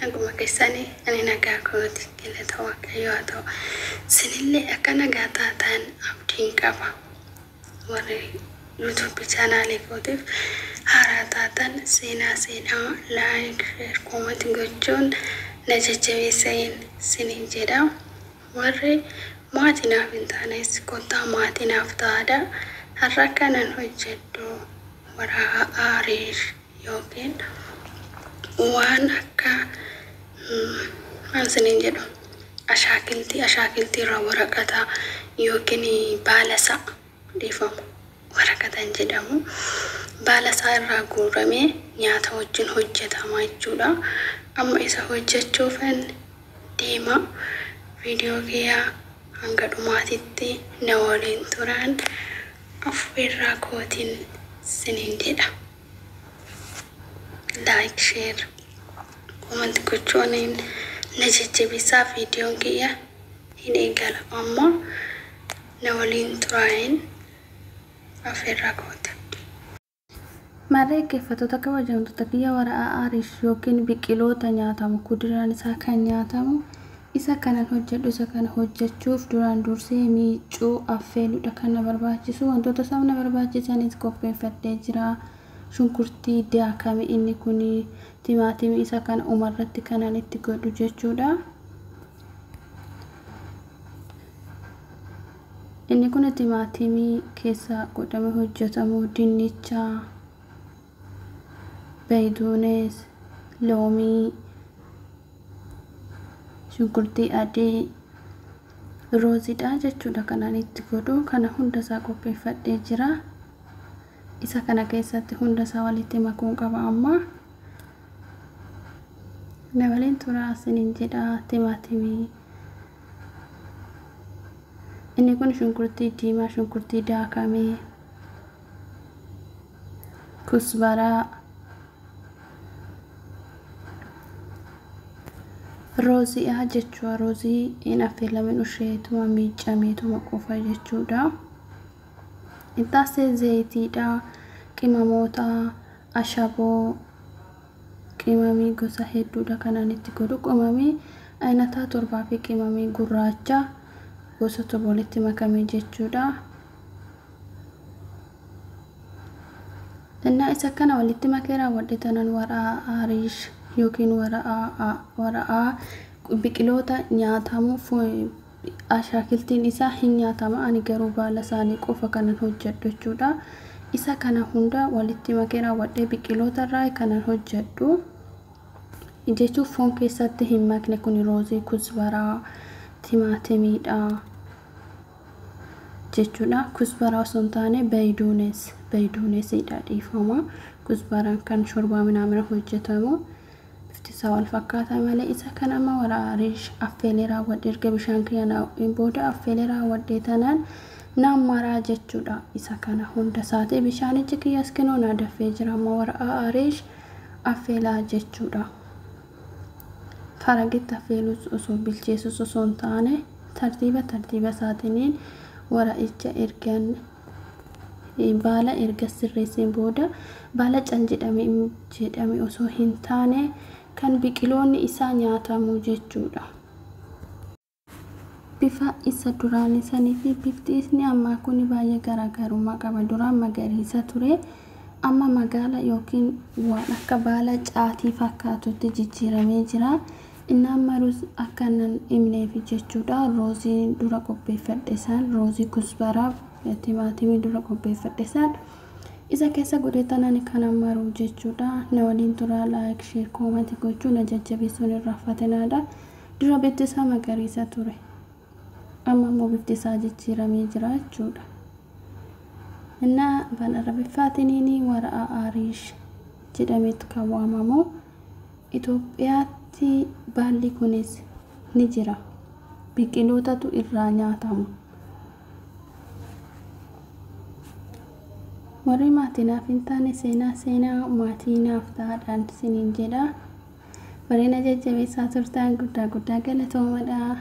Naguma keessanii? Ani nagaa kooti, galata Waaqayyoo haa ta'u. Isinillee akka nagaa taatan abdiin qaba. Warri YouTube chaanaalii kootiif haaraa taatan, Seenaa Seenaa like, share, comment gochuun na jajjabeessayin isiniin jedha. Warri maatii naaf hin taanes kottaa maatii naaf ta'aadha. Har'a kanan hojjedhu waraaqa aarish yookiin waan akka, maal isiniin jedhu, ashaakiltii irraa waraqata yookiin baala isaa, dhiifama, waraqata hin jedhamu, baala isaa irraa guuramee nyaata wajjin hojjetama jechuudha. Amma isa hojjechuufan deema. Viidiyoo kiyyaa hanga dhumaatitti na waliin turan affeerraa kootiin isiniin jedha. Like, share, comment gochuun na jajjabeessaa. Viidiyoon kiyya hin eegala amma, na waliin turaayin affeerraa kooti. Marree dhaggeeffattoota kabajamtoota kiyya, waraqaa aarish yookiin biqiloota nyaatamu, kuduraan isaa kan nyaatamu, isa kanan hojjedhu. Isa kana hojjechuuf duraan dursee miicuu affeeluudha kan na barbaachisu. Wantoota isaan na barbaachisanis qopheeffadhee jira. Shunkurtii daakame, inni kun timaatimii, isa kana umarratti kanan itti godhu jechuudha. Inni kun timaatimii keessa godhame hojjetamu, dinnicha, bayduunes, loomii, shunkurtii adii, rooziidha jechuudha kanaan itti godhu. Kana hunda isaa qopheeffadhee jira. Isa kana keessatti hunda isaa walitti makuun qaba. Amma na waliin turaa isiniin jedha. Timaatimii, inni kun shunkurtii diimaa, shunkurtii daakamee, kusbaraa, rooziidha jechuudha. Roozii hin affeelamin, usheetuma miicameetuma qofa jechuudha. Ittaasee zayitiidha, qimamoota, ashaboo, qimamii gosa hedduudha kanaan itti godhu. Qimamii ayinataa torbaa fi qimamii gurraacha gosa torba walitti makame jechuudha. Innaa isa kana walitti makee raawwadhe tanan waraqaa aarish yookiin waraqaa biqiloota nyaatamuuf ashaakiltiin isaa hin nyaatama, ani garuu baala isaanii qofa kanan hojjedhu jechuudha. Isa kana hunda walitti makee raawwadhee biqiloota irraa kanan hojjedhu jechuun foon keessatti hin makne. Kun roozii, kusbaraa, timaatimiidha jechuudha. Kusbaraa osoo hin taane bayduunes, bayduunesidha, dhiifama. Kusbaraan kan shorbaa minaamina hojjetamu, bifti isaa wal fakkaata malee. Isa kan amma waraqaa aarish affeelee raawwadhe, erga bishaan kiyya hin booda affeelee raawwadhee tanaan naan maraa jechuudha. Isa kana hunda isaati bishaanichi kiyyas kinoo naa danfee jira. Amma waraqaa aarish affeelaa jechuudha. Faragitti affeelus osoo bilcheessus osoo hin taane, tartiiba tartiiba isaatiniin wara'icha ergan baala erga sirreesseen booda, baala cal jedhame osoo hin taane, kan biqiloonni isaa nyaatamu jechuudha. Bifa isa duraanii sanii fi bifti inni ammaa kun baay'ee garaagarummaa qaba. Duraan magariisa ture. Amma magaala yookiin waan akka baala caatii fakkaatutti jijjiiramee jira. Inni amma ruuz akka nan himneef jechuudha. Roozii dura qopheeffadhe isaan, roozii, kusbaraa, timaatimii dura qopheeffadhe isaan isa keessa godhee tanan kan maruu jechuudha. Na waliin turaa, like, share, comment gochuu na jajjabeessuun irraanfatinaadha. Dura bifti isaa magariisa ture. Amma immoo bifti isaa jijjiiramee jira jechuudha. Innaa afaan Arabiffaatiniin waraqaa aarish jedhameetu kan waamamu. Itoophiyaatti baalli kunis ni jira. Biqilootatu irraa nyaatamu. Warri maatii naaf hin taane, Seenaa Seenaa maatii naaf ta'aadhaan isiniin jedha. Warreen na jajjabeessaa turtan guddaa guddaa galatoomadha.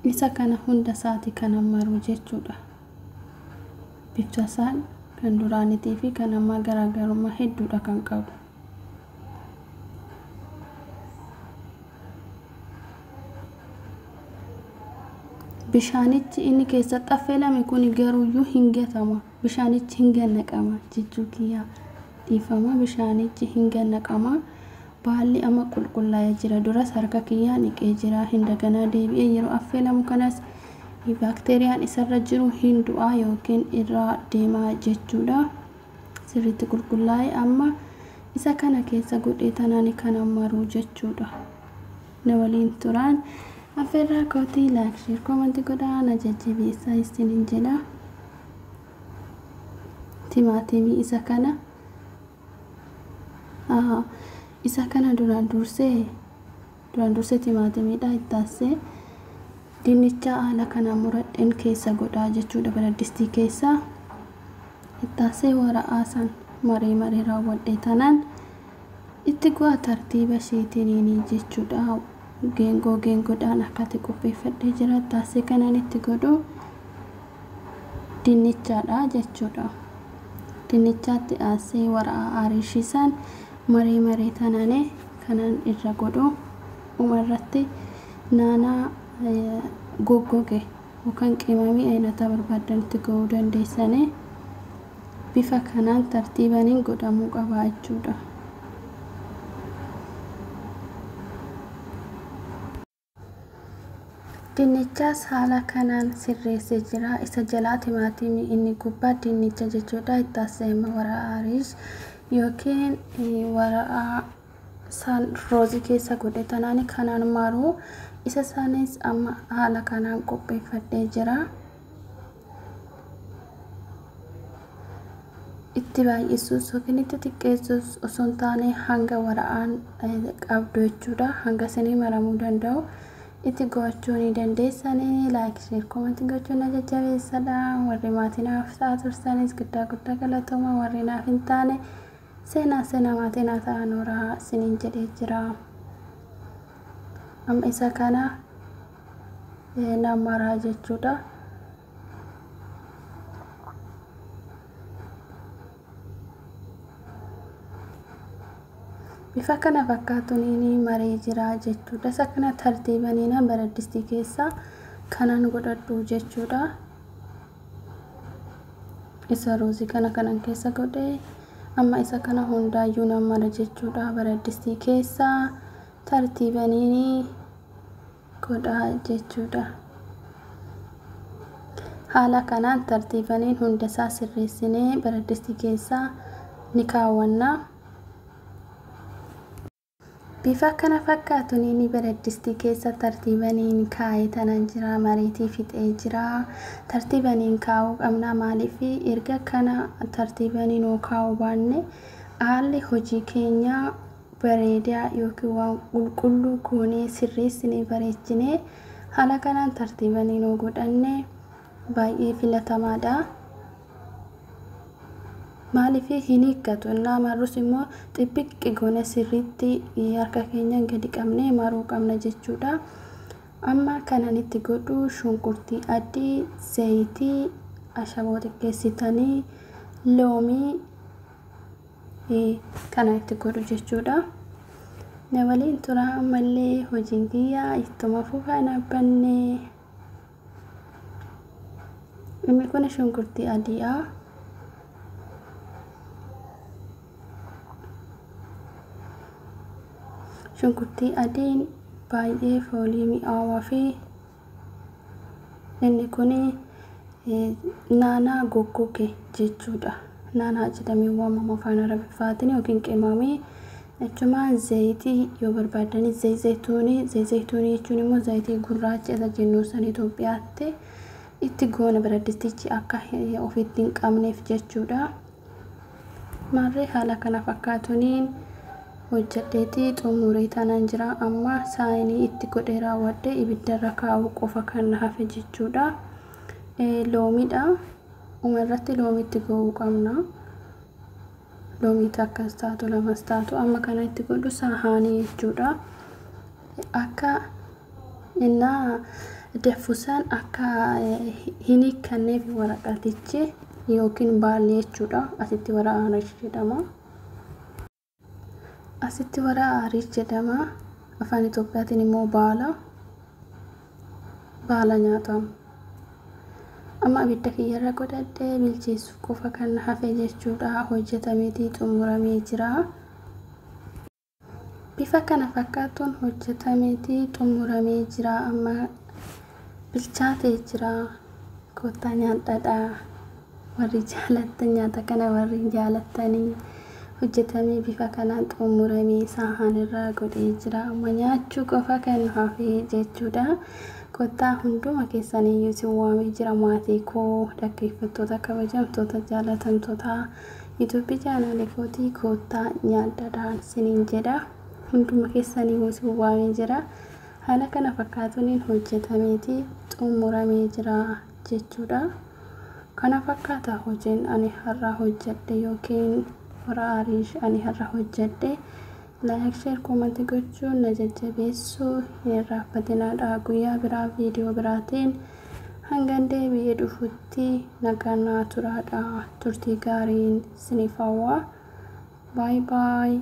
Isa kana hunda isaati kan maruu jechuudha. Bifti isaa kan duraanitii fi kan ammaa garaagarummaa hedduudha kan qabu. Bishaanichi inni keessatti affeelame kun garuuyyuu hin gatama. Bishaanichi hin gannaqama jechuu kiyya dhiifama. Bishaanichi hin gannaqama. Baalli amma qulqullaa'ee jira. Duras harka kiyyaan dhiqee jira. Hin daganaa deebi'ee yeroo affeelamu kanas baakteeriyaan isarra jiru hin du'aa yookiin irraa deemaa jechuudha. Sirriitti qulqullaa'ee amma isa kana keessa godhee tanaan kana maruu jechuudha. Na waliin turaan. Affeerraa kootii like, share, comment godhaa na jajjabeessaa isiniin jedha. Timaatimii isa kana duraan dursee timaatimiidha ittaansee dinnicha haala kanaan muradheen keessa godhaa jechuudha. Baraddistii keessa ittaansee waraqaa san maree maree raawwadhee tanaan itti gu'a tartiiba isheetiin jechuudha. Geengoo geengoodhaan akkatti qopheeffadhee jira. Ittaansee kanaan itti godhu dinnichaadha jechuudha. Dinnichaatti aansee waraqaa ariishiisaan maree maree tanaan kanan irra godhu. Dhumarratti naanaa goggoge yookaan qimamii aynata barbaadanitti ga'uu dandeessanii bifa kanaan tartiibaniin godhamuu qaba jechuudha. Dinnichas haala kanaan sirreessee jira. Isa jalaa timaatimii inni gubbaa dinnicha jechuudha. Ittaansee waraqaa ariish yookiin waraqaa san roozii keessa godhe tanaan kanaan maruu isa sanis amma haala kanaan qopheeffadhee jira. Itti baay'isuus yookiin itti xiqqeessuus osoo hin taane hanga waraqaan qabdu jechuudha. Hanga isinii maramuu danda'u itti gochuu ni dandeessanii. Like, share, comment gochuun na jajjabeessadha. Warri maatii naaf ta'a tursanis guddaa guddaa galatooma. Warri naaf hin taane seenaa seenaa maatii naa ta'an horaa isiniin jedhee jira. Amma isa kana namaraa jechuudha. Bifa kana fakkaatuun inni maree jira jechuudha. Isa kana tartiibaniin baraddistii keessa kanan godhadhu jechuudha. Isa roozii kana kanan keessa godhee amma isa kana hundaayyuu nan mara jechuudha. Baraddistii keessa tartiibaniin godhaa jechuudha. Haala kanaan tartiibaniin hundasaa sirreessinee baraddistii keessa ni kaawwanna. Bifa kana fakkaatuun inni baraddistii keessa tartiibaniin kaa'ee tanan jira. Mareetii fixee jira. Tartiibaniin kaa'uu qabna. Maaliif erga kana tartiibaniin nuu kaa'uu baanne haalli hojii keenyaa bareedaa yookiin waan qulqulluu goonee sirreessinee bareechinee haala kanaan tartiibaniin nuu godhanne baay'ee filatamaadha. Maaliif hin hiikkatu innaa marrus immoo xibbiqqi goone sirriitti harka keenyaan gadi qabnee maruu qabna jechuudha. Amma kanan itti godhu shunkurtii adii, zayitii, ashaboo xiqqeessitanii, loomii kana itti godhu jechuudha. Na waliin turaa ammallee hojiin kiyyaa ittuma fufaa hin dhaabbanne. Inni kun shunkurtii adiidha. Shunkurtii adiin baay'ee foolii mi'aawaa fi inni kun naanaa goggoge jechuudha. Naanaa jedhamee waamama afaan Arabiffaatiin yookiin qimamii jechuun zayitii yoo barbaadani zayituunii zayituunii jechuun immoo zayitii gurraacha isa jennu san Itoophiyaatti itti goona baraddistichi akka ofitti hin qabneef jechuudha. Maarree haala kana fakkaatuniin hojjedheetii xumuree tanan jira. Amma saayinii itti godhee raawwadhee ibiddarra kaa'uu qofa kan hafe jechuudha. Loomiidha. Dhumarratti loomii itti go'uu qabna. Loomii takkas taatu lamas taatu amma kana itti godhu sahaanii jechuudha. Akka innaa danfusaan akka hin hiikkanneef waraqatichi yookiin baallee jechuudha. Asitti wara aarish jedhama. Asitti wara aarish jedhama. Afaan Itoophiyaatiin immoo baala. Baala nyaatamu. Amma abidda kiyyarra godhadhee bilcheessuuf qofa kan hafe jechuudha. Hojjetameetii xumuramee jira. Bifa kana fakkaatuun hojjetameetii xumuramee jira. Amma bilchaatee jira. Kottaa nyaadhadhaa. Warri jaalattan nyaata kana, warri jaalattanii, hojjetamee bifa kanaan xumuramee sahanirra godhee jira. Amma nyaachuu qofa kan hafe jechuudha. Kottaa hunduma keessaniyyuu isin waamee jira, maatii koo, dhaggeeffattoota kabajamtoota, jaalatamtoota YouTube chaanaalee kootii, kottaa nyaadhadhaan isiniin jedha. Hunduma keessaniyyuu isin waamee jira. Haala kana fakkaatuun hojjetameeti xumuramee jira jechuudha. Kana fakkaata hojiin ani har'a hojjedhe yookiin wara aarish ani har'a hojjedhe. Like, share, comment gochuun na jajjabeessuu hin irraanfatinaadha. Guyyaa biraa viidiyoo biraatiin hangan deebi'ee dhufutti nagaan naa turaadha. Turtii gaariin isiniif hawwa. Bye bye.